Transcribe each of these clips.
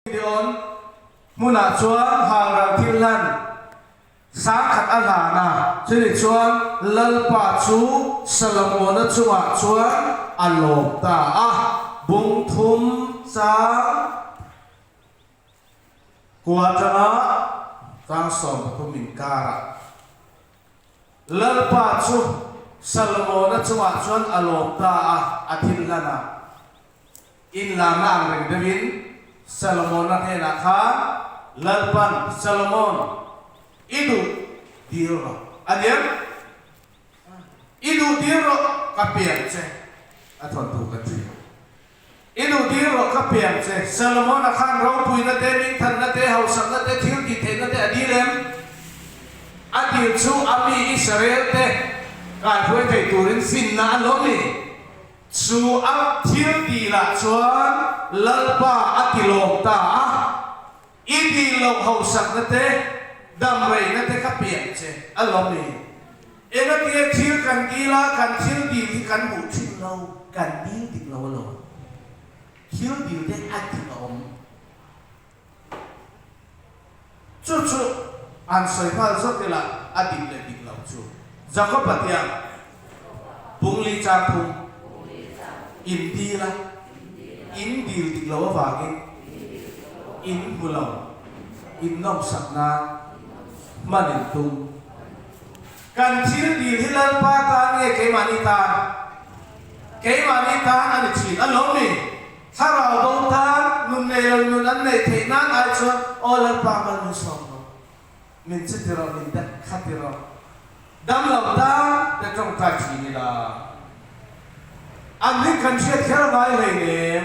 Gideon hmunah chuan halral thil hlan 10,000 a hlan a, chumi chuan Lalpa chu Solomona chungah chuan a lawm ta a, bung thum chang kua atanga chang 13 inkarah. Lalpa chu Solomona chungah chuan a lawm ta a, a thil hlan a. Inlarna ang reng deuhin Solomona hnenah khan Lalpan, Solomon, i duh dil rawh. A nia, i duh dil rawh, ka piang che, a thawn thu kan hria. I duh dil rawh, ka piang che. Solomona khan ropuina te, mingthanna te, hausakna te, thil tihtheihna te a dil em? A dil chu a mi Israel te kaihruai thei turin finna a lawm i. Chu a thil dilah chuan Lalpa a ti lawm ta a, I dil loh hausakna te, dam reina te ka piah che a lawm i. Engatinge thil kan dil a, kan thil dil hi kan hmuh thin lo, kan dil dik lo alawm. Thil dil te a dik a awm. Chu chu an sawi nghal zawk ila a dik leh dik lo chu. Jakob-a tiang Pungli chang phung in dil a, in dil dik lo avangin in hmu lo, in nawmsak nan hman in tum. Kan thil dil hi Lalpa tan nge keimahni tan? Keimahni tan a ni thin a lo ni. Thlarau bo tan nun nei lo nun an neih theih nan ai chuan aw Lalpa mal min sawm rawh, min chi ti rawh, min dek kha ti rawh, dam lo tan te tawngtai thin ila. An hming kan hriat kher a ngai hleinem,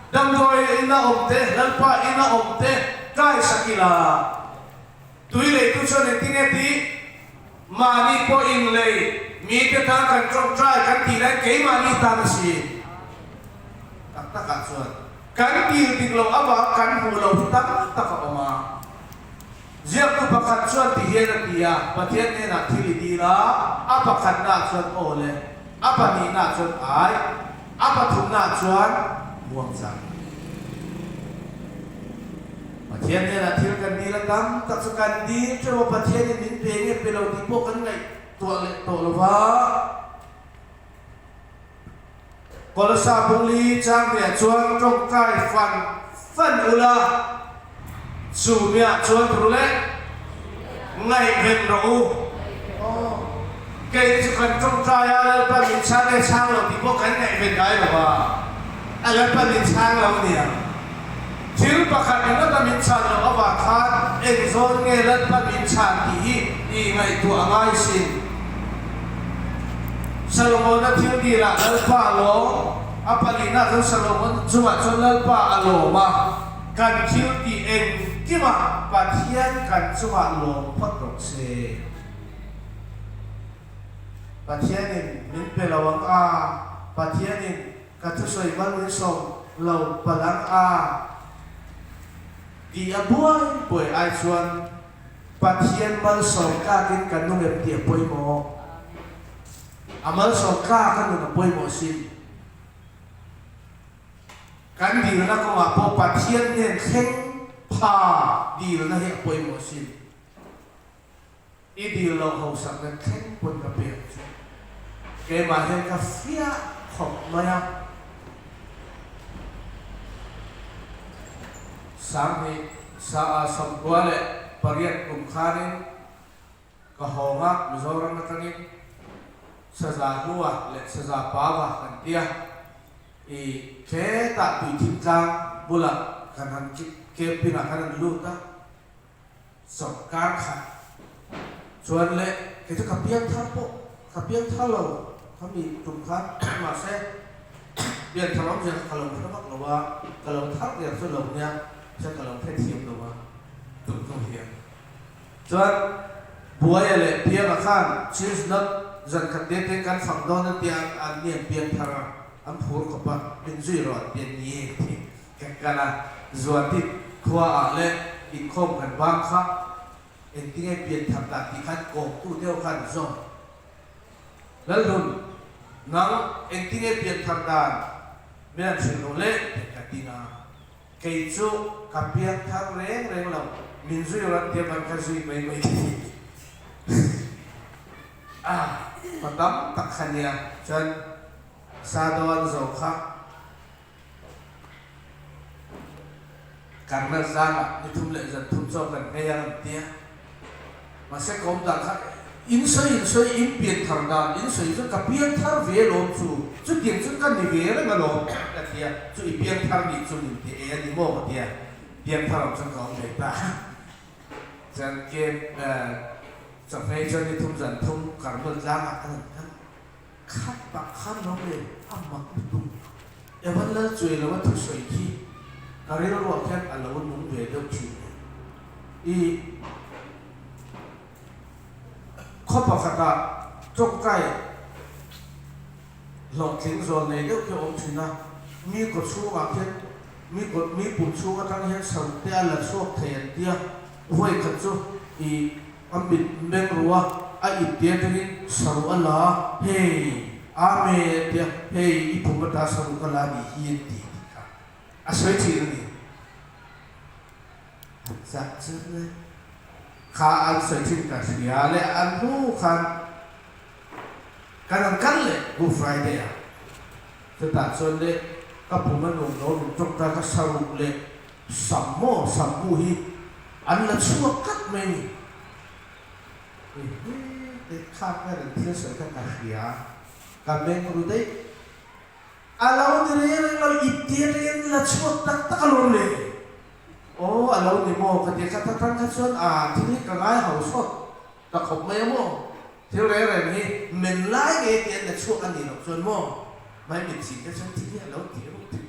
damdawi ina awm te, Lalpa ina awm te kai sak ila. Tui leitu chuan engtinge tih? Mahni pawh inlei, mite tan kan tawngtai kan tih lai keimahni tan a si. Tak takah chuan kan dil dik loh avang kan hmuh loh hi tam tak a awm a. Ziaktu pakhat chuan ti hian a ti a, Pathian hnenah thil i dil a, a pakhatnaah chuan aw le, a pahnihnaah chuan ai, a pathumnaah chuan muang chang. Pathian hnenah thil kan dil a tam tak chu kan dil teuh a, Pathianin min pe nge pe lo tih pawh kan ngaihtuah leh tawh lo va. Kolosa Bungli changriah chuan tawngtai fan fan ula, chu miah chuan tur leh ngaihven rawh u. Aw, kei chu kan tawngtai a, Lalpa min chhang nge chhang lo tih pawh kan ngaihven ngai lo va, a Lalpa min chhang lo nia. Thil pakhat ringawt a min chhan loh avang khan eng zawn nge Lalpa min chhan tih hi i ngaihtuah a ngai sin. Salomona thil dilah Lalpa a lawm, a pahnihna chuan Salomon chungah chuan Lalpa a lawm a, kan thil tih engkimah Pathian kan chungah lawm phawt rawh se. Pathianin min pe lo ang a, Pathianin Ka thusawi mal min sawm lo palang a tih a buai buai ai chuan Pathian malsawm tlakin ka nung em tih a pawimawh. A malsawm tlak a nun a pawimawh sin. Kan dilna kawngah pawh Pathian hnen thleng pha dilna hi a pawimawh sin. I dil loh hausakna thleng pawn ka pek chu keimah hian ka fiah khawp mai a. Sanghnih sa a 98 kum khanin ka hawng a, Mizoram atangin Saza hnua leh Saza pava kan tia i tletah Tuithim tlang bulah kan han camping ah khan an lut a. Sawrkar khat chuan le kei chu ka piang thar pawh ka piang thar lo kha mi tum khan mahse pian thar awmzia kha ka lo hre vak lo a, ka lo thar der chu lo nia chuan ka lo hrethiam lo a tum hnu hian chuan Buaia leh Pianga khan Chilsnut zan khat te te kan fang dawn an tia an ni an piang thar a an phur khawp a min zui rawh an tia ni e ti Ka kal a, Zuatit khua ah leh inkhawm kan bang kha engtinge pian thar dan tih khan kawmtu deuh khan zawm. Lalhlun, nang engtinge pian thar dan min han hrilh rawh le tih ka ding a. Kei chu ka piang thar reng reng lo, min zui ran te ban ka zui mai mai thei a, pa tam tak kha nia. Chuan Sado an zo kha Karnal zangah ni thum leh zan thum chaw kan nghei ang an tia. Mahse ka awm dan kha in sawi in sawi in pian thar dan in sawi chu ka pian thar ve alawm chu chutiang chu ka ni ve reng alawm ka ti a, chu i pian thar nih chu min ti e a ni maw ka ti a, pian thar ang chuan ka awm ve ta. Chuan ke chawhmei chuan ni thum zan thum Karmel tlangah ka han kal. Khat tak khan lo le a mak lutuk. Evan lal chuai lo a thusawi khi ka rilruah khian a lo nung ve deuh thin e. I khaw pakhatah tawngtai hlawhtling zawl nei deuh khi a awm thin a, mi kaw chhungah khian mi kaw mi pum chhung atang hian saruk te a la chhuak thei an tia, vawi khat chu i A mit meng ru a, a ip te atangin saruh a la a, Hei, Amen a ti a, Hei, i pum ata saruh ka la a nih hi an ti tih kha a sawi thin a ni. An zah chuan le kha an sawi thin ka hria leh an hnu khan kan han kal leh Good Friday ah chutah chuan le ka pum a nuam lo min tawngtai kha saruh leh Sam maw sam bu hi an la chhuak tlat mai ni. Ehe te khak vel an thil sawi kha ka hria, ka meng ru daih. A lo ni reng reng lo, ip te atangin la chhuak tak tak alawm le. Aw a lo ni maw ka ti a, ka ta tang kha chuan a thil hi ka ngai hau sawt ta khawp mai a maw. Thil reng reng hi men lai ngei te an la chhuak a nih loh chuan maw mai mitthi te chuan thil hi a lo ti ruk thei.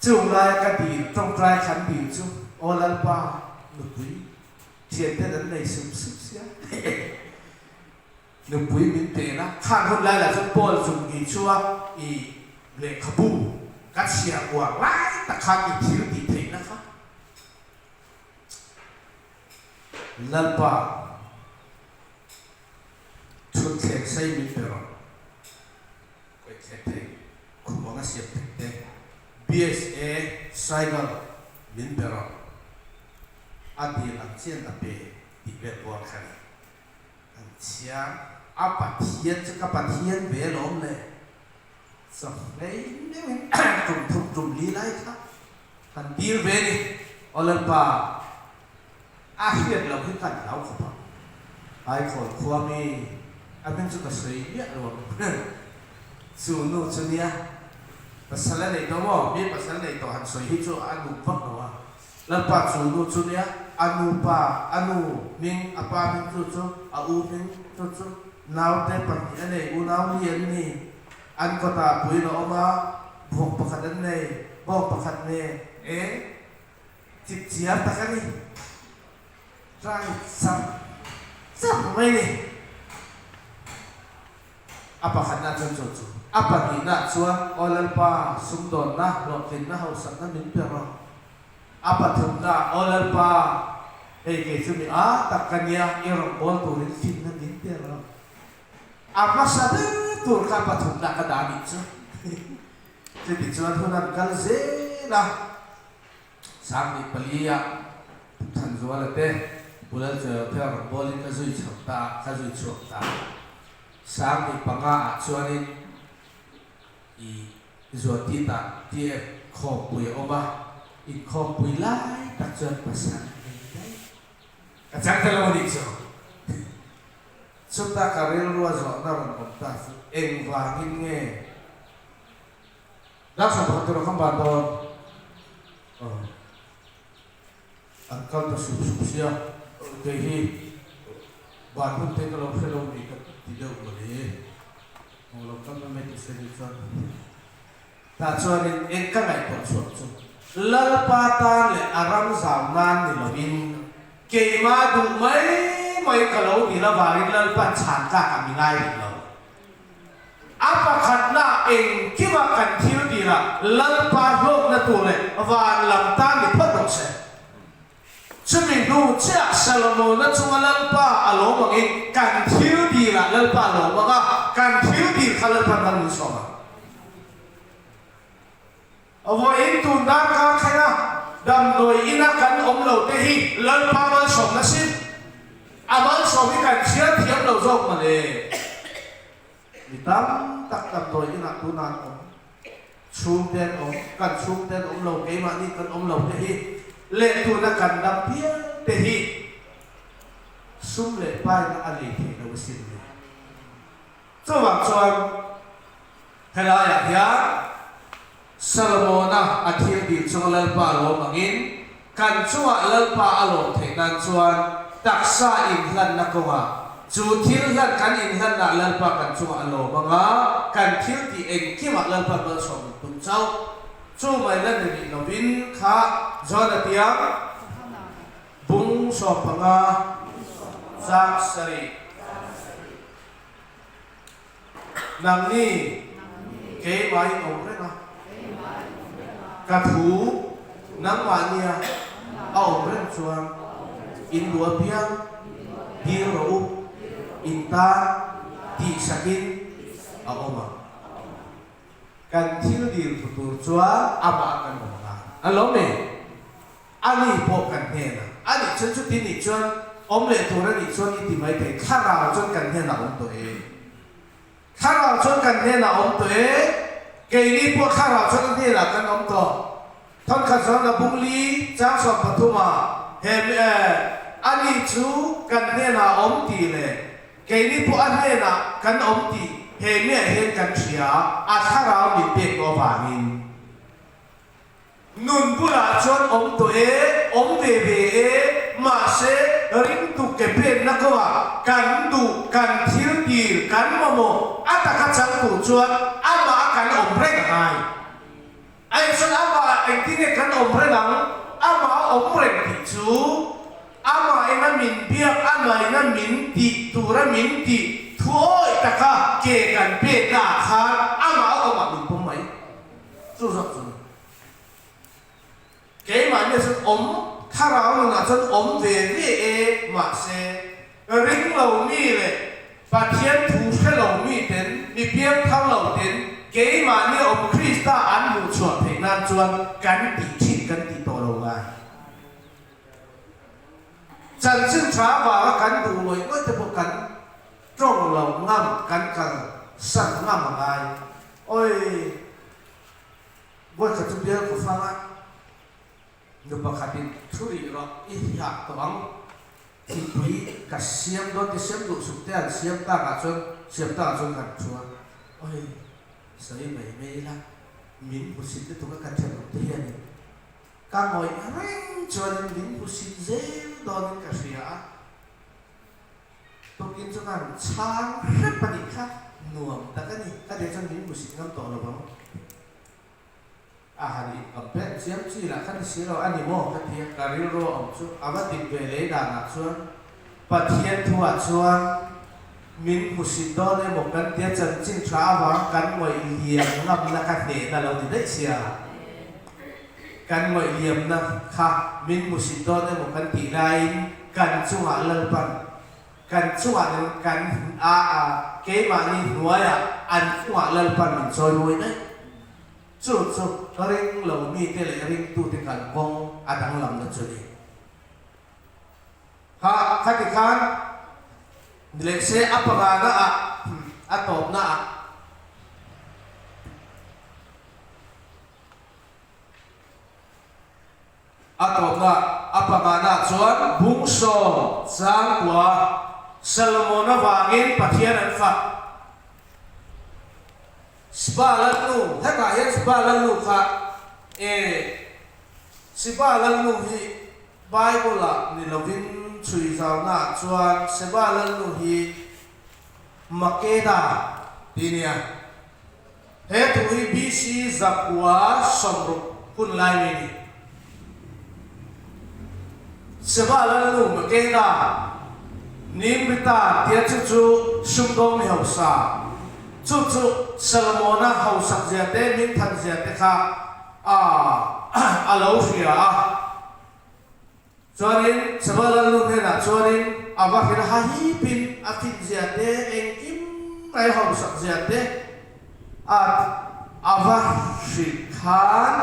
Chung laia ka dil tawngtai khan dil chu Aw Lalpa nupui thianten an nei sup sup sia nupui min pe na khan hun lai lah chuan Paul chung ni chua i lehkhabu ka chhiar uar lai tak khan i thil tih theihna kha Lalpa thutthleng sei min pe rawh. Kawih thlek thei, khum anga siam theih te, BSA Cyber min pe rawh, a dil ang chian a pe tih vel kual kha ni. An chhiar a Pathian chu ka Pathian ve alawm le, chawhmei meuhin tum thum tum li lai kha han dil ve ni, Aw Lalpa. A hriat loh hi kan hlau khawp ang. Aikhawl khua mi a hming chu ka sawi miah lo ang. Chu nu chu nia pasal a nei tawh maw? Mi pasal nei tawh han sawi hi chu a nuam vak lo a. Lalpa chu nu chu nia a nupa a nu hming a pa hming chu chu a u hming chu chu naute pahnih a nei unau li an ni. An kawtah puiin a awm a, vawk pakhat an nei, bawng pakhat nen eng Chip chiar tak a ni. Try char char mai ni. A pakhatna chuan chu chu. A pahnihna chuan Aw Lalpa sumdawnna hlawhtlinna hausakna min pe rawh. A pathumna Aw Lalpa hei kei chu mi a tak ka nia i rawn bawl turin finna min pe rawh. A hmasa ber tur kha pathumna ka dah nih chu. Chutichuan hun an kal zel a. 2004 ah Thanzuala te Pu Lalchawiawte a rawn bawlin ka zui chho ta a, ka zui chhuak ta a. 2005 ah chuanin i Zuatitah TF khawmpui a awm a, inkhawmpui lai tak chuan pasal a nei daih. Ka chang ta lo a nih chu. Chuta ka rilrua zawhna rawn awm ta chu engvangin nge? Laksa pakhat erawh kan ban dawn. Aw. An kal ta sup sup sia, kei hi ban hun te ka lo hre lo ni ka ti deuh mawle. Aw lo kal na mai ta se ni chuan. Tah chuanin eng ka ngaihtuah chhuak chu Lalpa tan leh a ram zau nan ni loin keimah duh mai mai ka lo dil avangin Lalpa'n chhan tlak a mi ngai rih lo. A pakhatna engkima kan thil tirah Lalpa hlawkna tur leh van lam tan ni phawt rawh se. Chumi hnu chiah Salomona chunga Lalpa a lawm angin kan thil tirah Lalpa a lawm ang a, kan thil tir kha Lalpa'n mal min sawm ang. Vawiin tun darkar thlenga damdawi ina kan awm lo te hi Lalpa malsawmna sin. A malsawm hi kan chhiar thiam lo zawk mawle. Mi tam tak damdawi inah tunah an awm. Chhungte an awm, kan chhungte an awm lo, keimahni kan awm lo te hi leh tuna kan dam piang te hi sum leh paina a lei theih lo asin le. Chuvang chuan helaiah hian Solomona a thil dil chunga Lalpa lawm angin kan chungah Lalpa a lawm theih nan chuan taksa inhlanna kawngah chu thil hlan kan inhlannaah Lalpa kan chungah a lawm anga kan thil tih engkimah Lalpa malsawm min tum chauh. Chu mai la ni rih lovin kha John-a tiang bung 15 chang sarih. Nangni keimah in awm reng a, ka thu nangmahnia a awm reng chuan in duh apiang dil rawh u, in tan tihsakin a awm ang. Kan thil dil thu tur chuan amah kan awm ang a lo ni. A ni pawh kan hnenah a nih chuan chuti nih chuan awm leh tur a nih chuan i ti mai thei. Thlarau chuan kan hnenah awm tawh e. Thlarau chuan kan hnenah awm tawh e. Keini pawh thlarau chuan a hnenah kan awm tawh. Thawnkhat chuan a bung li chang 13 ah he a ni chu kan hnenah awm tih leh keini pawh a hnenah kan awm tih he miah hian kan hria a thlarau min pek tawh avangin. Nun bulah chuan awm tawh e, awm ve ve e, mahse ringtu ke penna kawngah kan duh, kan thil dil, kan mamawh a taka chang tur chuan amah a kan awm reng a ngai. A inchuan amah engtin nge kan awm reng ang? Amah a awm reng tih chu amah ina min biak, amah ina min tih tura min tih thuawih taka ke kan penna ah khan amah a awmah min pawm mai. Chu zawk chu keimahni chuan awm, thlarau nunah chuan awm ve ve e, mahse ring lo mi leh Pathian thu hre lo mi ten, mi piang thar lo ten keimahni awm Krista an hmuh chhuah theih nan chuan kan tih thin kan tih tawh lo ngai. Chanchin tha avanga kan duh ngawih ngawih te pawh kan tawng lo ngam, kan kal san ngam a ngai. Oi! Vawikhat chu bial khaw fanga nu pakhatin thu rih rawh i hah tawh ang, thingpui ka siam dawn ti siam duh suk te an siam takah chuan siam takah chuan kan thu a, oi! Sawi mai mai ila, min hmusit lutuk a ka thenawm te hianin ka ngawih reng chuanin min hmusit zel dawnin ka hria a. Tukin chu kan chhang hrep a nih kha nuam tak a ni. Ka deh chuan min hmusit ngam tawh lo ang. A han incompare chiam chi lah kha ni si lo a ni maw ka ti a, ka rilru a awm chu a va dik ve lei danah chuan Pathian thuah chuan min hmusit dawn emaw kan tia chanchin tha avang kan ngawih liam ngamna ka hnehna lo ti daih sia. Kan ngawih liamna kha min hmusit dawn emaw kan tih laiin kan chungah Lalpan kan chungah nen kan a a keimahni hnuaiah an chungah Lalpan min chawi mawi daih. Chu chu ring lo mite leh ringtute kalkawng a danglamna chu ni. Kha khati khan leh se a pangana ah a tawpna ah. A tawpna a pangana chuan bung sawm changkua Solomon avangin Pathian an fak. Sba Lalnu, hetah hian Sba Lalnu kha e Sba Lalnu hi Bible-ah ni lovin chhui zaunaah chuan Seba Lalnu hi Makeda ti nia. He thu hi BC 960 hun lai mi ni. Seba Lalnu Makeda, Nimrita tia chu chu sumdawng mi hausa, chu chu Solomona hausak zia te min than zia te kha a a lo hria a. Chuanin Seba Lalnu hnenah chuanin a va hrilh a, hahipin a fin zia te, engkim mai hausak zia te a a va hrilh kha. khan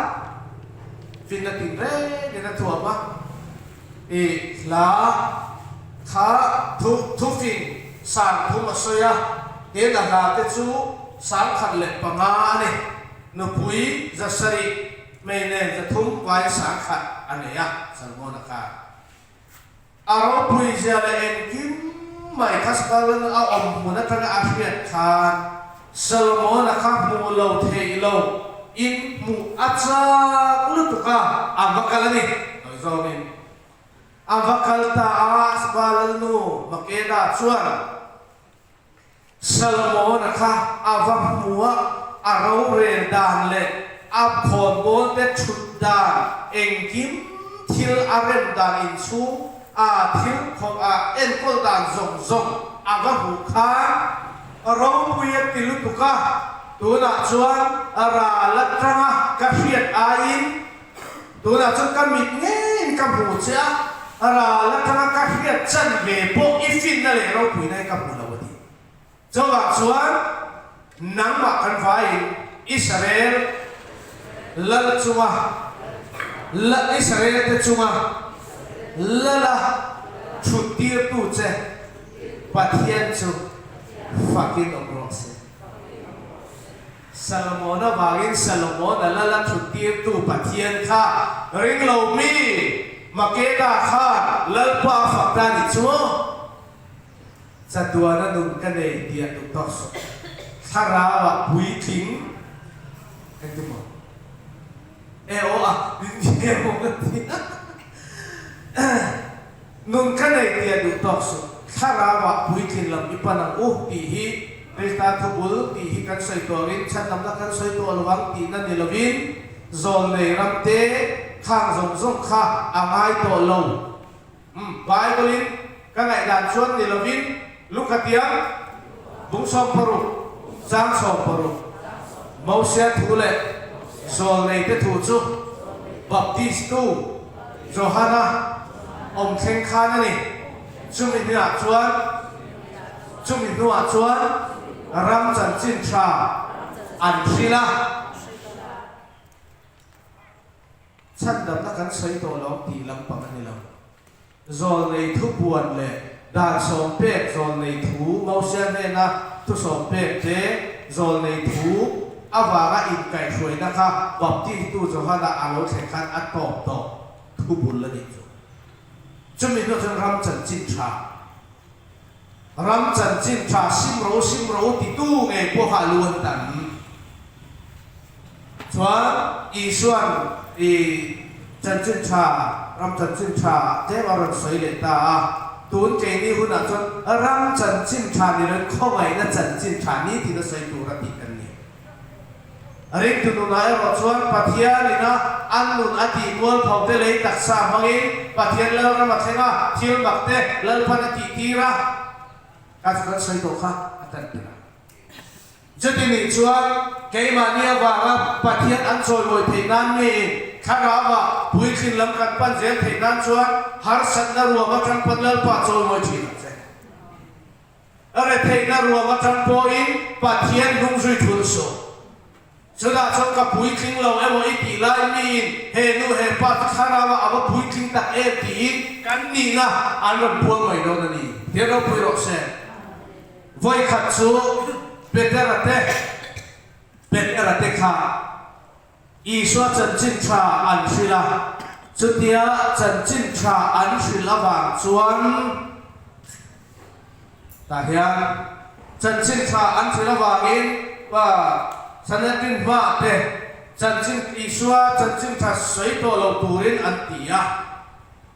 finna tinrengin a thuam a, i hla kha thu thufing 30 a sawi a, tin a hla te chu 1005 a ni. Nupui 700 hmei nen 300 vai 1000 a nei a, Salmona khan. A ropui zia leh engkim mai kha Stalin a awm hmun atanga a hriat khan Solomon-a kha hmuh lo theih lo in hmuh a chak lutuk a, a va kal a ni. Tawi zawngin a va kal ta a, Sbalal nu Makeda chuan Solomon-a kha a va hmu a, a rorel dan leh a khawnbawl te thut dan, engkim thil a rem dan inchhung a thil khawp a enkawl dan zawng zawng a va hmuh khan ropui a ti lutuk a, tunah chuan ral atanga ka hriat aiin Tunah chuan ka mit ngeiin ka hmu che a, ral atanga ka hriat chan ve pawh i finna leh ropuina hi ka hmu lo a ti. Chuvang chuan nangmah kan vaiin Israel lal chunga la Israel te chunga lala thut tirtu che Pathian chu fakin awm rawh se. Salomon avangin Salomon a lal a thuttirtu Pathian kha ring lo mi Makeda khan Lalpa a fak ta ni chu chatuana nun ka nei tih a duh tawk suh. Thlarau ah puitling engti maw? E aw a emaw ka ti a Nun ka nei tih a duh tawk suh. Thlarau ah puitlin lam i pan ang u tih hi Krista thubul tih hi kan sawi tawh angin chhandamna kan sawi tawh lo ang tihna ni lovin zawlnei ram te khang zawng zawng kha a ngai tawh lo. Umm Bible in ka ngaihdan chuan ni lovin Luka tiang bung 16 chang 16 Mosia thu leh zawlnei te thu chu Baptist tu Johana awm thleng khan a ni. Chumi hnuah chuan chumi hnuah chuan ram chanchin tha an hrilh a. Chhandamna kan sawi tawh lo tih lampang a ni lo. Zawlnei thupuan leh dan sawmpek zawlnei thu Mosia hnena thu sawmpek te zawlnei thu avanga inkaihhruaina kha Baptistu Johana a lo thlen khan a tawp tawh thu bul a nih chu. Chumi hnuah chuan ram chanchin tha, ram chanchin tha sim ro sim ro titu ngei pawh kha a lu an tan. Chuan Isua'n i chanchin tha, ram chanchin tha tlem a rawn sawi leh ta a, tun keini hunah chuan ram chanchin tha ni loin khawngaihna chanchin tha ni tiin a sawi tur a tih kan ni. Ringtu nunah erawh chuan Pathian ina an nun a tih mual pho te lei taksa hmangin Pathian Lalram a thleng a, thil mak te Lalpan a tih tir a, ka chu kan sawi tawh kha a tan tir a. Chuti nih chuan keimahni avanga Pathian an chawimawi theih nan miin thlarauah puitlin lam kan pan zel theih nan chuan harsatna ruam atang pawn Lalpa chawimawi thin ang che. Retheihna ruam atang pawhin Pathian hnungzui thul suh. Chutah chuan ka puitling lo emaw i tih lai miin he nu he pa chu thlarauah a va puitling tak em tiin kan nihna an rawn puang mai dawn a ni. Tiang ropui rawh se. Vawikhat chu Petera te Petera te kha Isua chanchin tha an hrilh a, chutia chanchin tha an hrilh avang chuan tah hian chanchin tha an hrilh avangin Sanhedrin hmaah te chanchin Isua chanchin tha sawi tawh lo turin an ti a,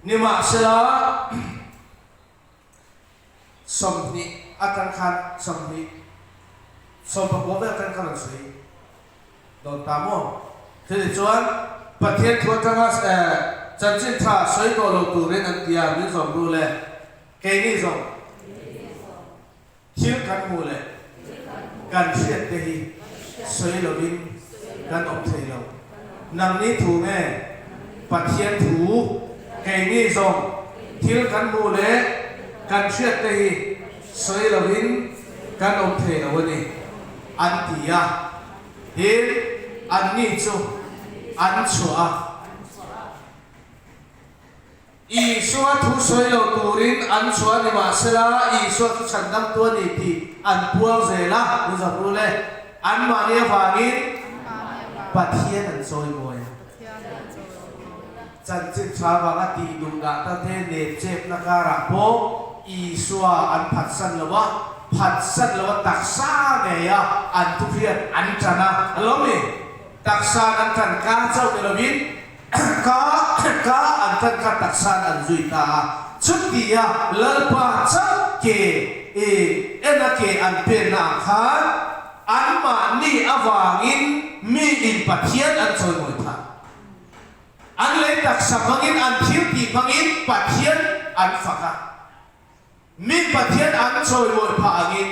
nimahsela 20 atang khan 20 19 vel atang khan an sawi dawn ta maw? Chutih chuan Pathian thu atanga chanchin tha sawi tawh lo turin an ti a, min zawm ru le, keini zawng thil kan hmuh leh kan hriat te hi sawi lovin kan awm thei lo. Nangni thu nge Pathian thu keini zawng thil kan hmuh leh kan hriat te hi sawi lovin kan awm thei lo a ni, an ti a. Tin, anni chu. An chhuah a. Isua thu sawi lo turin an chhuah a ni mahsela Isua chu chhandamtu a ni tih an puang zel a, min zawk rul e. Anmahni avangin Pathian an chawimawi a. Chanchin tha vanga tih duh dah ta te nep chepna karah pawh Isua an phatsan lo a, phatsan lo a taksa ngei a an thuhriat an tan a, a lo ni. Taksa an tan kar chauh ni lovin ka ka an tan kha taksan an zui ta a, chutia Lalpa chauh ke i en a ke an penna ah khan anmahni avangin mi in Pathian an chawimawi phah. An lei taksa hmangin an thil tih hmangin Pathian an fak a. Mi Pathian an chawimawi phah angin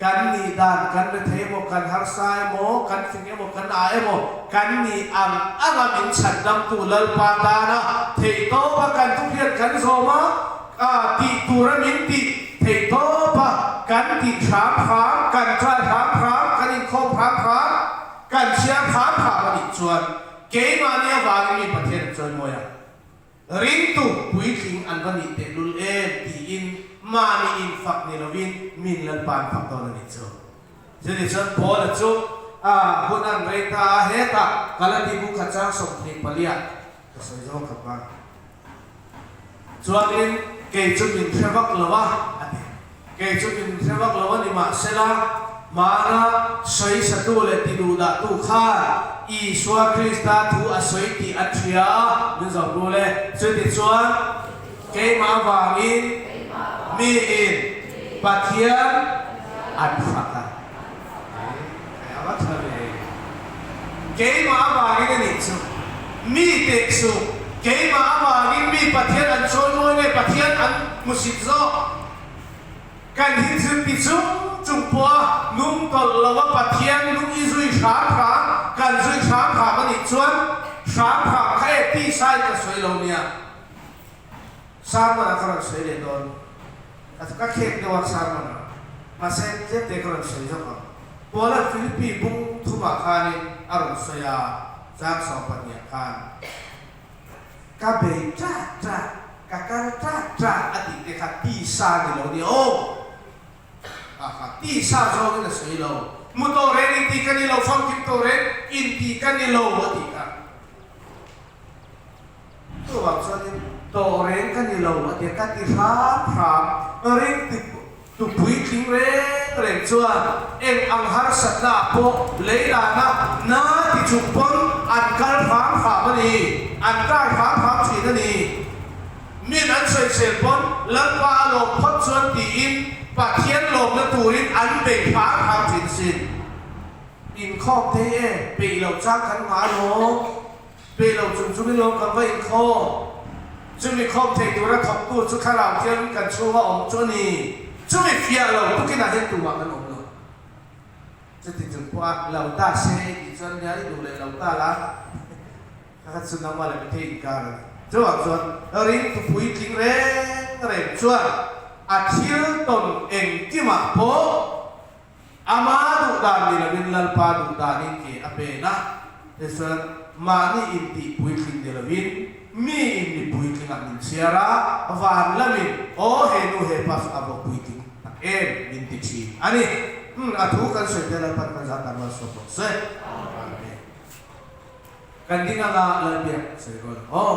kan nih dan kan rethei emaw, kan harsa emaw, kan fing emaw, kan ah emaw, kan nih ang anga min chhandamtu Lalpa tana theihtawpa kan thuhriat kan zawm a, tih tura min tih theihtawpa kan tih hram hram, kan try hram hram, kan inkhawm hram hram, kan chhiar hram hram a nih chuan keimahni avangin mi Pathian an chawimawi ang. Ringtu puitling an va nih tehlul em tiin mahni infak ni lovin min Lalpa an fak dawn a nih chu. Chutih chuan Paula chu a hun an rei ta a, hetah Galati bu khat chang 24 ka sawi zawng khat va. Chuanin kei chu min hre vak lo a, a ti. Kei chu min hre vak lo a ni mahsela, hmana sawisatu leh tiduhdahtu khan Isua Krista thu a sawi tih an hria a, min zawk rul e. Chutichuan, keimah avangin miin Pathian an fak a. Hei, a va tha ve. Keimah avangin a nih chu. Mi teh suh, keimah avangin mi Pathian an chawimawi nge Pathian an hmusit zawk? Kan hi thil ti chung chung pawha nung tawlh lo a Pathian lung i zui hram hram, kan zui hram hram a nih chuan hram hram kha e tisa in ka sawi lo nia. Sermon ah ka rawn sawi leh dawn. Ka khek deuh a sermon ah. Mahse tlem te ka rawn sawi zawk ang. Paula'n Philippi bung thumah khanin a rawn sawi a, chang 12 ah khan. Ka bei ṭah ṭah, ka kal ṭah ṭah a tih te kha tisa ni lo nia aw. Kha kha tisa zawngin a sawi lo. Mu tawh reng inti ka ni lo, famkim tawh reng inti ka ni lo a tih kha. Chuvang chuanin tawh reng ka ni lo a ti a, ka ti hram hram. Ring ti Tu puitling reng reng chuan eng ang harsatna ah pawh leilana na ti chung pawn an kal hram hram a ni, an kai hram hram thin a ni. Min an sawisel pawn Lalpa a lawm phawt chuan tiin Pathian lawmna turin an bei hram hram thin sin. Inkhawm thei e, peih loh chang kan ngah alawm. Pe lo chung chungin lawm kan va inkhawm. Chumi khawm thei tura thawktu chu thlarau thiangin kan chhunga awm chu a ni. Chumi fiah lo tukinah hian tumah kan awm lo. Chuti chung pawha lo ta se i tih chuan nia i duh leh lo ta la, ka kha chu nangmah leh mithei inkar a ni. Chuvang chuan ringtu puitling reng reng chuan a thil tawn engkimah pawh Ama duh dan ni lovin Lalpa duh danin ke a pen a, tichuan mahni intih puitling ni lovin mi in mi puitlingah min chhiar a, van lamin aw he nu he pa chu a va puitling tak em min ti thin a ni. Umm a thu kan sawi te Lalpan kan zah tan rual suak rawh se. Amen. Kan ding anga Lalbiak sawi rual ang aw.